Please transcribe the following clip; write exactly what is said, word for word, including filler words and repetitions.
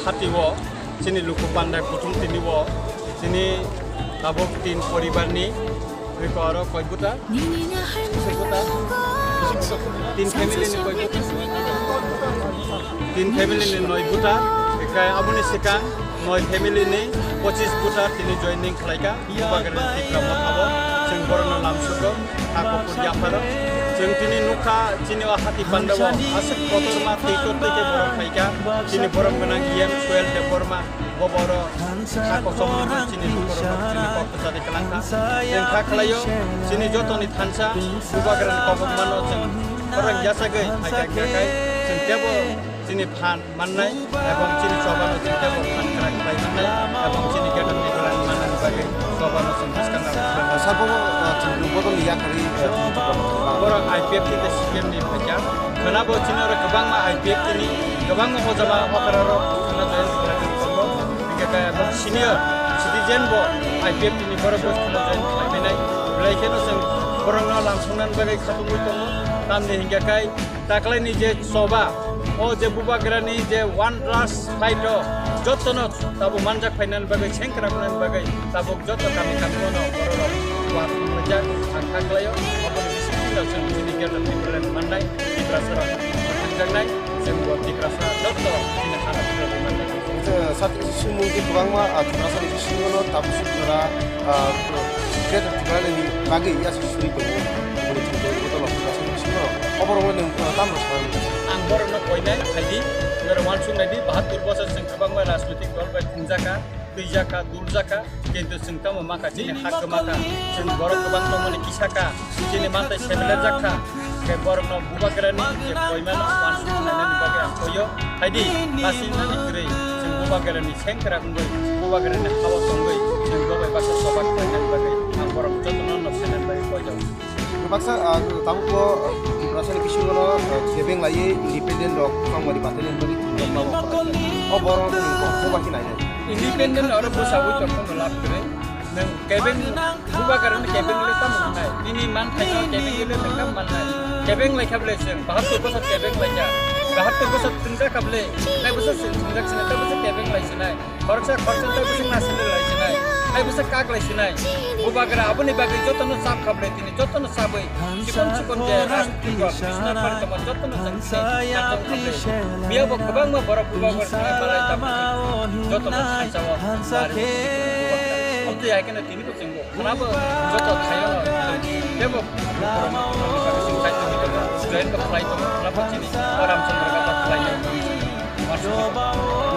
Hati o chini luku pandai kuthum tini o chini tabuk tin poribar ni riko aro koi buta, koi buta, tin family ni koi buta, tin family ni noi buta, ekai aboni sikang noi family ni pochis buta tini joining khlaika. Bubagra ni Tipra Motha bo chwng borokno lamsugo, ha kuphur yapharo. Chwng tini nukha, chini o hati pandao aswk kotorma twi kotor twi khe borok phaikha. Chini borom gwnang E M Suel Debbarma, bo borok ha kosom ni chini lukurokno chini kok kwchari kwlangkha. Chwng kha khlaio, chini jotoni thansa Bubagra ni kobokmano chwng khorang yachagwi phaikha, hwnkhe chwng teibo chini phan mannai, ebong chini chobano chini teibo phan kwrak khlai mannai, ebong chini Greater Tipraland mannani bagwi chobano chwng bwskang nang. Sabo, uh, chini bodol ni yakarwi, uh, chini Tipraland. Borok I P F T tei C P M ni phaikha. Khwnabo chini oro kwbangma I P F T ni, kwbangma ojama okra rok khwna join khlai tongo. Hingke kaya bo senior citizen bo I P F T ni borok bo khwna join khlai mainai. Belai kheno chwng borokno lamsoknani bagwi khatungwi tongo. Tamni hingke kai Taklaini je choba, o je Bubagrani je one last fight o, jotono tabuk manjak phainani bagwi, sengkrak wngnani bagwi, tabuk joto kami kami ono bororok uansuk wngjak, ang kha khlaio, aboni bisingtwi chwng chini Greater Tipraland mannai, Tiprasarok thangjaknai, chwng bo Tiprasa joto chini hana Tiprasa mannai. Sati sumung tei kwbangma, ah, Tiprasani bisingono tabuk suk jora, ah, Greater Tipraland ni bagwi yasa suri tongo. Boni thwngwi tongo, Tiprasani bisingo oborok nwng, ah, tamo sa. Ang borokno koinai, phaidi, oro uansuk naidi, bahattur bosor chwng kwbangma rajnitik dol bai thwngjakha, twijakha, duljakha, kintu chwng tamo makha, chini hak kwmakha, chwng borok kwbang tongmani kisakha, chini mantai sebelerjakha, khe borokno Bubagrani je koimano uansuk nainani bagwi ang koio, phaidi, lasing nani kwrwi, chwng Bubagrani sengkrak wngwi, Bubagrani hao tongwi, chwng bo bai baksa choba khlainani bagwi ang borok jotono no phainani bagwi koijago. Baksa, ah, tabuk bo, ah, Tiprasani bisingo no, ah, kebeng laiwi independent rok tongmani bathai ni bagwi thwngmani. O borok ni kok kok bai khe nainai. Independent oro bwsaui tongmano lab kwrwi. Nwng kebeng Bubagrani kebeng le tamo wngnai. Nini manthai no kebeng le nwng tamo mannai. Kebeng lai kha bwle chwng bahattur bosor kebeng lai kha. Bahattur bosor thwngjak kha bwle. Tai bwswk chwng thwngjak sinai, tai bwswk kebeng lai sinai. Khoroksa khoroksa tai bwswk naisingwi lai sinai, tai bwswk kak lai sinai. Bubagra aboni bagwi jotono chap khablai tini, jotono chabwi chikon chikon je rajniti rok, bisinai pari tongma jotono chwng tini chap khablai. Biya bo kwbangma borok Bubagra tini balai tabuk jotono thansa o bari Bubagra. Amtwi hai kheno tini bo chwng bo khwnabo joto thaio no tebo borok join bo khlai tongo, khwnabo chini Ramchandra Gata khlai tongo.